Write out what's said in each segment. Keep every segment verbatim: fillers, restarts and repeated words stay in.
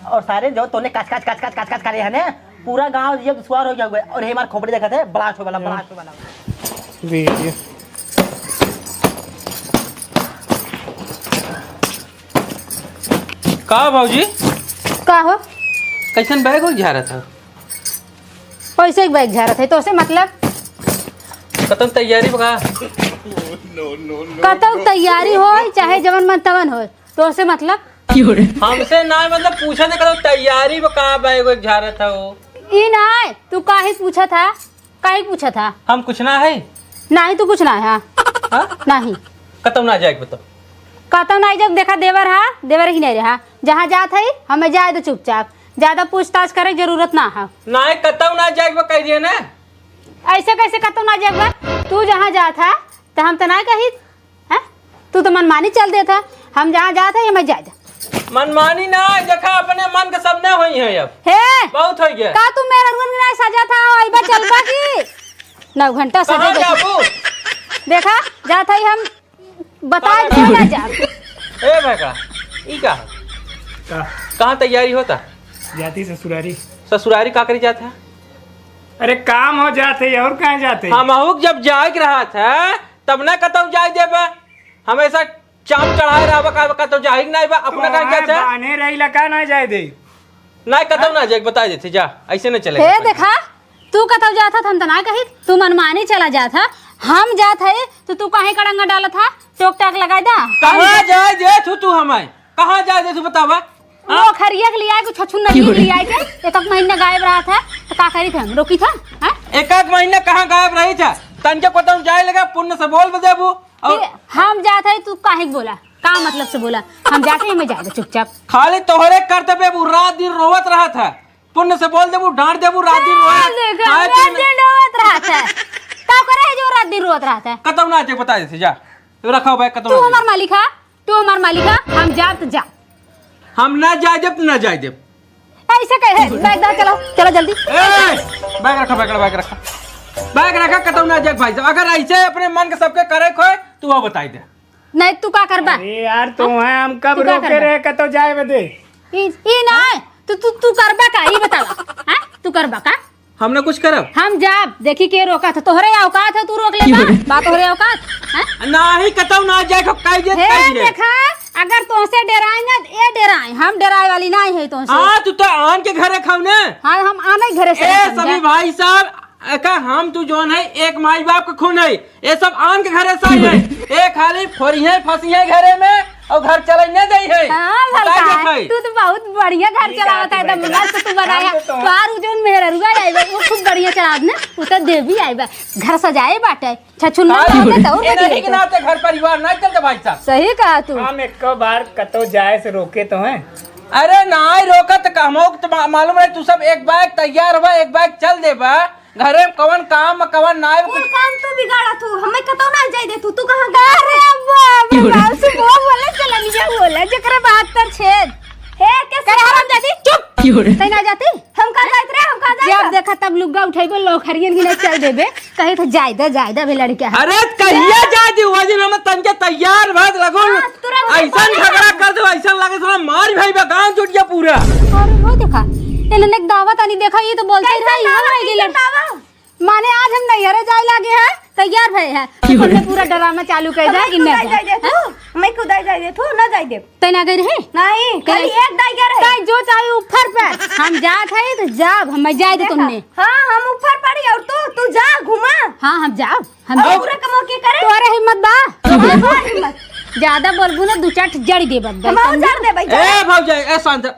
और सारे जो तोने काच, काच, काच, काच, काच, काच करे है ने, पूरा गांव ये दुश्वार हो गया हुआ है। और ये हमार खोपड़ी देखत है, blast हो वाला, blast हो वाला। वीडियो। का भौजी? का हो? कैसन बैग हो झारत है? पैसे के बैग झारत है, तोसे मतलब? कतन तैयारी बा का? कतौ तैयारी होय, चाहे जवन मन तवन होय, तोसे मतलब? हमसे ना मतलब पूछे ना करो, तैयारी बा का बैग वैग झारत है वो? ई ना, तू काहे पूछत हा? काहे पूछत हा? हम कुछ ना है। नाही, तू कुछ ना है, हाँ? हाँ? नाही। कतौ ना जाए बताओ। कतौ ना जाए, देखा देवर हा, देवर ही नहीं रहा। जहाँ जात है, हमें जाए दो चुपचाप। ज्यादा पूछताछ करे जरूरत ना है। नाही, कतौ ना जाए बा कह दिए ना। ऐसे कैसे कतौ ना जाए बा? तू जहाँ जात हा, तो हम तो ना कही। हैं? तू तो मनमानी चल देत है। हम जहाँ जात है, हमें जाए दे। मनमानी ना, देखा अपने मन के सब ना होई है अब। हे! बहुत हो गया। का तू मेहररुअन के ना सजा था, अइबा चलबा की? नौ घंटा सजा कहाँ दे। जाबू? देखा, जात है हम बताए कहाँ दे ना जाबू? जाब। ए भाई का, ई का है? का? कहाँ तैयारी होता? जाती ससुरारी। ससुरारी का करी जात है? अरे काम हो जात है, और कहाँ जात है? हम अहुक जब जाए के रहत है, तब ना कतौ जाए देबा। हमेशा चाप चढ़ाए रहबा, का कतौ जाही के नाई बा, अपना का तोहार कहत है? बाने रही लका ना जाए दे। नाई, कतौ ना जाए, बताए देते, जा, ऐसे नहीं चलेगा हे अपन। देखा, तू कतौ जात हा, हम तो ना कही, तू मनमानी चला जात हा, हम जात है, तो तू काहे कड़ंगा डालत हा, टोक टाक लगाए दा। कहाँ जाए दे तू, तू हमें, कहाँ जाए दे तू, बतावा? वो खरिया के लिया, कुछ छछुन नहीं लिया के, एक एक महीना गायब रहत है, तो का करी थे हम, रोकी था, हैं? एक एक महीना कहाँ गायब रही था? तनके को तुम जाए लगा, पुण्य से बोल दे देबू। और ये हम जात है, तू काहे के बोला? का मतलब से बोला? हम जात है, हमें जाए दे चुपचाप। खाली तोहरे कर्तव्य, वो रात दिन रोवत रहत है। पुण्य से बोल देबू, डांट देबू, रात दिन रोवत, हाँ, देखा, खाए रात पीए में दिन रोवत रहत है। का करे है जो रात दिन रोवत रहत है? कतौ ना जाए, बता देते, जा। रखो बैग, कतौ तू ना जाए। हमार मालिक है? तू हमार मालिक है, हम जाब त जाब। हम ना जाए देब, ना जाए देब। ऐसे कहे, बैग दा, चलो, चलो जल्दी। ए, बैग रखा, बैग रखा, बैग रखा। बैग रखा, कतौ ना जाए भाई साहब। अगर ऐसे अपने मन के सबके करे खोए, तू वो बताई दे। नहीं, तू का करबा? अरे यार, तू हाँ? हैं, हम कब तू का रोके करबा? रहे, कतौ जाए बदे? ई, ई ना, तू, तू, तू करबा का? ई बतावा, हाँ? तू करबा का? हम ना कुछ करब। हम जाब, देखी के रोकत है। तोहरे औकात है, तू रोक लेबा? बा तोहरे औकात, हैं? नाही, कतौ ना जाए, कह दे, हे, कह दे। देखा, अगर तोहसे डेराए ना, ए डेराए, हम डेराए वाली नाही है तोहसे। हाँ, तू तो आन के घरे खाऊ ना। हाँ, हम आने घरे से ए, खाऊ सभी जा। भाई साहब, एका हम तू जौन है, एक माई बाप के खून है। ये सब आन के घरे से आई है। ये खाली फोरिहे फंसिहे घरे में और घर चले न दे है। हाँ, बता भलका, देत है। तू तो बहुत बढ़िया घर ठीक है, चलावत है, ठीक है, एकदम ठीक है। मस्त तू बनाया। हम तो तोहार उ जौन मेहररुआ आई बा, वो खूब बढ़िया चलावत ना, उ तो देवी आई बा, घर सजाए बाटे, छछुन्ना अरे, बाटे, तो ए नहीं के नाते घर परिवार नहीं चलते भाई साहब। सही कहा तू। हम एक बार कतो जाए से रोके तो हैं। अरे नाई रोकत का, हमोक तो मा-, मालूम है तू सब एक बैग तैयार हुआ, एक बैग चल देबा। घरे में कवन काम, कवन नाई, कुल कुछ काम तू बिगाड़त हू, हमें कतौ ना जाए दे तू, तू कहाँ गया? अरे बाप रे बाप, से वो बोले चलनिया बोले, जेकरे बात पर छेद। हे, के करे हराम जादी, चुप! तै ना जाती? हम का जाइत रे, हम का जाइत जब रे? देखा तब लुग्गा उठैबो, लोखरियन की ना चल देबे, कहे तो जाए दे, जाए दे, अभी लड़का है। अरे कहिया जाए दी, वो दिन हम तनके तैयार भर लगो। हाँ, तुरंत ऐसन झगड़ा कर दो, ऐसन लगे थोड़ा मार भाई बा, गाँव जुट गया पूरा। अरे हो देखा, इन्होंने दावा तानी देखा, ये तो बोलते कैसन रहा, ये दावा, हमारे कैसन लिए दावा? माने आज हम नैहरे जाए लागे हैं, तैयार भए हैं। क्यों रे? तुमने पूरा ड्रामा चालू कर दिया हमें कि कुदाई ना जाए दे तू, हमें कुदाई जाए दे तू, ना जाए दे। तै ना गई रहे? नहीं, खाली एक दाई गया रहे। तै जो चाहे ऊपर पर, हम जात है तो जाब, हम जाए दे देखा, तुमने। हाँ, हम ऊपर पड़ी और तू, तू जा घुमा। हाँ, हम जाब, हम और जाब। पूरा कमो के करे? तोहरे हिम्मत बा? हाँ, हाँ, हिम्मत। ज्यादा बोलबू ना, दू चार ठे जड़ देबे। हम और जड़ देबे, जा। ए भौजाई, ए शांत।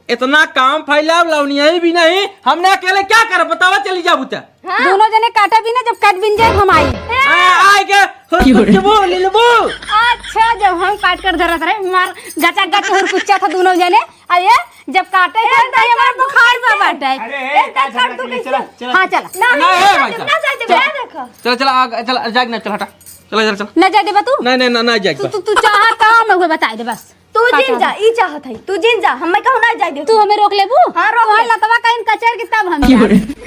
इतना काम फैलाव लौनिया भी नहीं, हमने अकेले क्या करब बतावा, चली जाबू त। हाँ। दोनों जने काटा भी ना, जब काट बिन जाए हम आई। आ, आए के हुरकुचबू, लिलबू। अच्छा, जब हम काट कर धरत रहे, मार गचा गच हुरकुचा था दोनों जने। आ ये जब काटे ए, थे, तो ये हमारा बुखार में बाटे। अरे, ए, ए, का झगड़ा कर तू करिए? कैसे? चला, चला। हाँ, चला। ना, ना, ना, ए, भाई ना, साहब। ना जाए दे, चला। मैं देखो। चला, चला, आग, चला, जाग ना, चला, हटा। चला, चला, चला। ना जाए देबा तू? नहीं, नहीं, ना, ना जाए तू, देबा। तू, तू चाहा काम है, वो बताए दे बस। तू का जिन चाहत जा, है? ई चाहत है। तू जिन जा, हमें कहूँ ना जाए दे। तू हमें रोक लेबू? हाँ, रोक तोहार ले। लतवा कहीं कचर के तब हम जाब।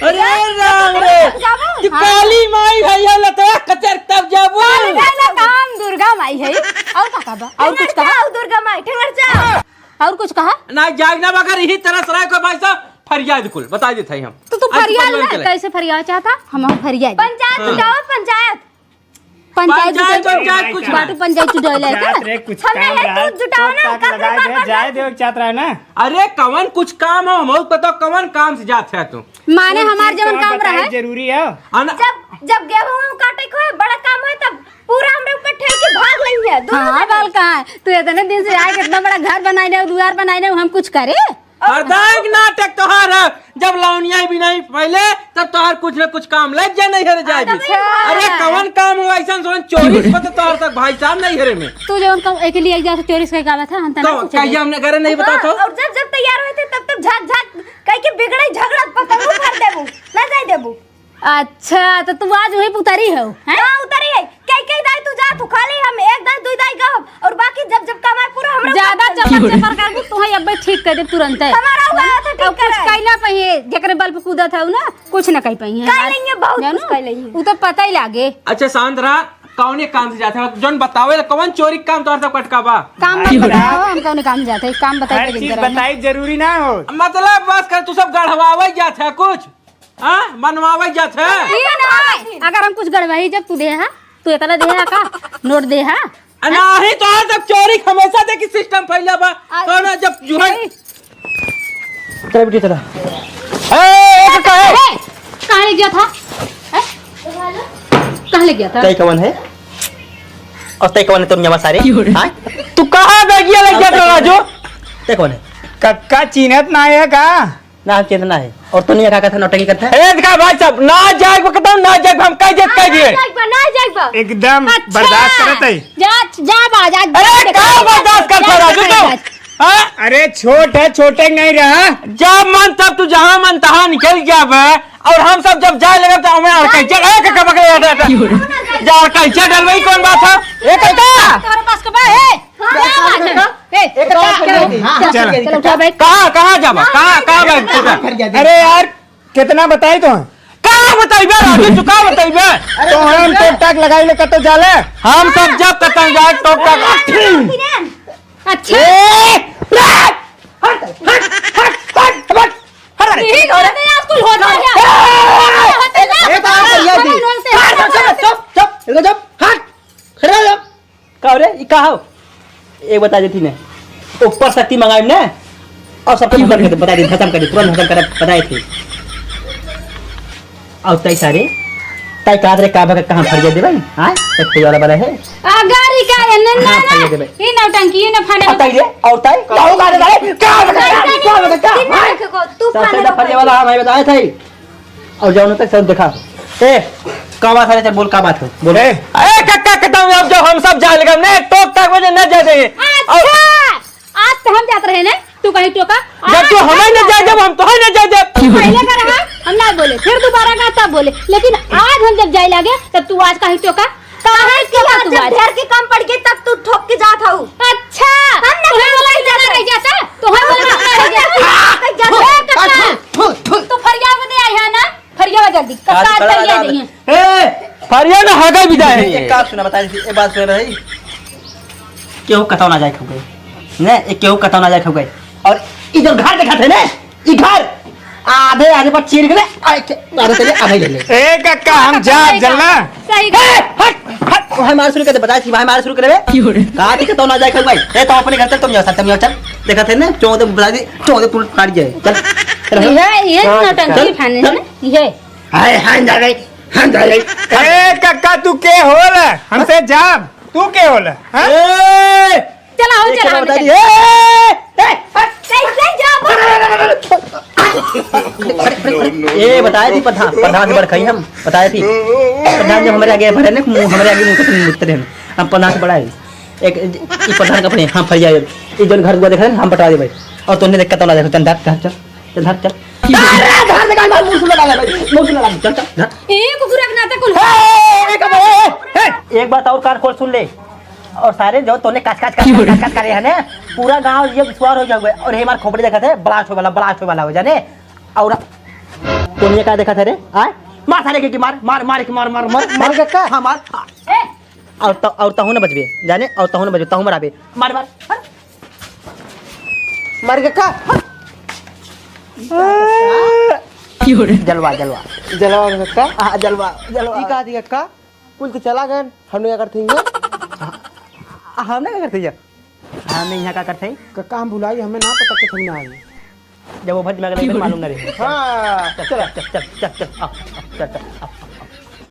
अरे राम रे। जाबू? कि हाँ। काली माई है या लतवा कचर तब जाबू? काली माई ना, काम दुर्गा माई है। और का कहबा? और कुछ ठेंगर कहा? चा, दुर्गा माई, ठेंगर चा। और कुछ कहा? ना, जाग ना, मगर यही तरह से रहे को भाई साहब, फरियाद कुल बता देत हई हम। तो तू आज फरियाद फरियाद ना, चले। कैसे फरियाद चाहता? हम, हम फरियाद। पंचायत हाँ। जुटाओ, पंचायत। पंचायत पंचायत, जुटाओ, पंचायत कुछ बाटू ना। पंचायत जुटाओ ले बात का? रे, कुछ हम काम नहीं है, रहा, तू जुटाओ ना, तो काफी लगाए बार दे, बार जाए दे, चाहत रहा ना। अरे, कवन कुछ काम हो, हम बताओ, कवन काम से जात है तू? माने कुछ हमार जवन काम काम बताए रहा है। जरूरी है। अन- जब, जब गेहूं काटे को है, बड़ा काम है, तब पूरा हमरे ऊपर ठेल के भाग लेंगे, दोनों हाँ, जने। बाल कहाँ है? तू इतने दिन से आए, कितना बड़ा घर बनाए ने, दुआर बनाए ने, हम कुछ करे? हरदम नाटक तोहार है। जब लौनिया भी नहीं पहले, तब तोहार कुछ न कुछ काम लग जाए, नहीं हरे जाए भी। अच्छा। अरे, कवन काम हो ऐसा सोन चोरी से तो तोहार तक भाई साहब नहीं हरे में। तू जवन काम एक लिए एक जाके चोरी से काम था, हम तना तो पूछे कहिए दे। हमने घरे नहीं बता हाँ, तो। और जब, जब तैयार होए थे, तब, तब झाक, झाक कह के बिगड़े झगड़ा पतंगो भर देबू, ना जाए देबू। अच्छा, तो तू आज वही उतरी हो, हैं? हाँ, उतरी है। कई, कई दाई तू जा, तू खाली हम एक दाई, दुई दाई गब, और बाकी जब, जब कमाए पूरा हमरा ज्यादा ऊपर चमक चमक करबू, तू है अब्बे ठीक कर दे तुरंत है। हमारा हुआ था ठीक और कुछ करे। कही ना पाइए, जेकरे बल पे कूदत है ना, कुछ ना कही पाइए। कह लेंगे, बहुत जानू? कुछ कह लेंगे। उ तो पता ही लागे। अच्छा, शांत रहा, कौने काम से जाते हो? जौन बतावे ला, कौन चोरी काम तोहर सब कटका बा? काम मत बताओ, हम कौने काम से जाते हैं, काम बताइए हर दिन चीज करा ना। बताई जरूरी ना हो। मतलब, बस कर, तू सब गढ़वावे जाते है कुछ? हाँ, मनवावे जात है। ई ना, अगर हम कुछ गड़बड़ी जब तू दे हा, तू इतना दे हा का? नोट दे हा? आ, नाही तो आज तक चोरी हमेशा देखी सिस्टम फैला बा। आ, कौन जब जो है? चल बेटी चला। ए, ए, कहाँ है? ए, कहाँ ले गया था? हैं? कहाँ ले गया था? तै कौन है? और तै कौन है, तुम जमा सारे? हाँ? तू कहाँ बैगिया लग गया था, राजू? तै कौन है? कक्का चीन्हत ना है का? ना, हम चेतना है। और तू नहीं का कहता, नौटंकी करता है? ए, देखा भाई साहब, ना जाए बा, कहता हूँ, ना जाए बा, हम कह दे, कह दिए। ना जाए बा, ना जाए बा। एकदम अच्छा। बर्दाश्त करत है। जा, जा बा, जा, अरे, जा, का जा, बर्दाश्त करता जा, रहा, जा, तू? जा। हाँ? अरे, छोट है, छोटे नहीं रहा। जब मन तब तू जहाँ मन तहाँ निकल गया बे। और हम सब जब जाए लगे तो हमें और कहीं चल, ए, का, का, का, का, का, जा, कहीं चल, डलवाई कौन बात है? ए, कहता? तोहरे पास के बा, ए। हाँ, क्या बात है? ए, ए, तो चलो, क्या चलो, है? हाँ, चलो, चलो। चलो, उठा बैग। कहाँ, कहाँ जाबा? कहाँ, कहाँ बैग? उठा। अरे यार, कितना बताई तो? कहाँ बताइबे, राजू, तू कहाँ बताइबे? तो हम टोक टाक लगाई ले, कतो जाले? हम सब जब कतन जाए, टोक टाक। अच्छा। ए, हट, हट, हट, हट, हट, हट। यही घर में आज कुल होता है। ए, होता है। ए, बाप रे, ये भी। हमें नोचते हैं। चुप, चुप, चुप, चुप, हट। खड़े हो जाओ। का रे, ई का हो? एक बता देती ने। ऊपर शक्ति मंगाई ने, और सबको खत्म कर दे, बता दे, खत्म कर दे, तुरंत खत्म कर, बताए थे। और तई सारे, तई का रे, का बका, कहाँ फरिया दे भाई? हाँ? एक तो वाला बड़ा है। आ, गाड़ी का है, न, न, हाँ, न। फरिया दे भाई। ई नौटंकी, ई न फाने। और तई रे, और तई? का हो, का रे, का रे? का बका, का बका, का? हाँ? तू सब फाने से फरिया वाला, हाँ, मैं बताए थे। और जाओ ना तक सब देखा। ए, का बात है रे? चल बोल, का बात है? बोल। ए, ए, कक्का, कक्का, अब जब हम सब जाए लगे, ने टोक टाक बजे न जाए देंगे। अच्छा, आज तो हम जात रहे ने, तू कहीं टोका। जब तू हमें न जाए देब, हम तोहे न जाए देब। तू पहले का रहा, हम ना बोले, फिर दोबारा का तब बोले, लेकिन आज हम जब जाए लगे, तब तू आज कहीं टोका। काहे कि तू आज तू जब आज। ढेर के कम पड़ गई, तब तू ठोक के जात हऊ। अच्छा, हम ना तुम्हें बोला कि जाना रह जाता, तुम्हें बोला कि जाना रह जाता। ए, कक्का, तू फरिया में नहीं आई है ना? फरिया में जल्दी, कक्का आज फरिया में नहीं है। ए, फरिया में हगई भी जाए। एक काम सुना, बता दे, एक बात सुन रही, केहू कतौ ना जाए खा गए, ने, एक केहू कतौ ना जाए खा गए, और इधर घर देखा थे ने, ई घर आधे आधे पर चीर के ले, आए के, आधे तेरे, आधे ले ले। ए कक्का, हम जा, चलना। सही ए, हट, हट, वहाँ मार शुरू कर दे, बता, वहाँ मार शुरू करे बे। क्यों रे? कहा थी कि तो ना जाए, भाई। ए, तो अपने घर चल, तुम जाओ, तुम जाओ, चल। देखा थे ना, चौदह बता दी, चौदह पूरा काट जाए। चल, चल। ये, ये हाँ, नौटंकी चल, खाने चल। हैं, ये। हाय, हाय, जा रही, हाय, जा रही। ए कक्का, तू के होला? हमसे जाब, तू के होला? हाँ? ए, चला हो, एक चला, बात हम बता दी। चल। ए, ए, ए, हट। कैसे जाबो? ए, बताए थी प्रधान, प्रधान से बड़ खाई हम, बताए थी। प्रधान जब हमरे आगे भरे ने, मुंह, हमरे आगे मुंह से मुतरे हैं। हम प्रधान से बड़ा है। एक, ई प्रधान का अपने, हम फरिया, ई जौन घर दुआ देख रहे हैं, हम पटा दे भाई। और तूने देख के तो ना देखो, चल, धर, धर, चल, चल, धर, चल। अरे, धर, निकाल, मार, मुंह से लगा ले भाई, मुंह से लगा ले, चल, चल, धर। ए, कुकुर के नाते कुल। ए, ए, ए, ए, ए, ए। एक बात और कान खोल सुन ले। और सारे जो तोने काच, काच, काच, काच, काच करे है ने, पूरा गांव ये विश्वास हो जावे। और ये हमार खोपड़ी देखत है, blast होए वाला, blast होए वाला हो जाने। और तोने का देखत है रे? आय? मार सारे के, के मार, मार, मार के मार, मार, मार, मार। मार के का? हाँ, मार। ए! और त-, और तहु न बचबे, जाने, और तहु न बचबे, तहु मराबे। मार, मार, मार। मार के का? जलवा, जलवा। जलवा में का? हाँ, जलवा, जलवा। ई का दी का? कुल तो चला गए, हमने क्या करते हैं? हाँ, हमने क्या करते हैं? हमने यहाँ का करते हैं? का काम भुलाई, हमें ना पता कि हम ना आई। जब वो भर दिमाग लगे, मालूम ना रहे। हाँ, चल, चला। चल, चल, चल, चल, आ, चल, चल, आ।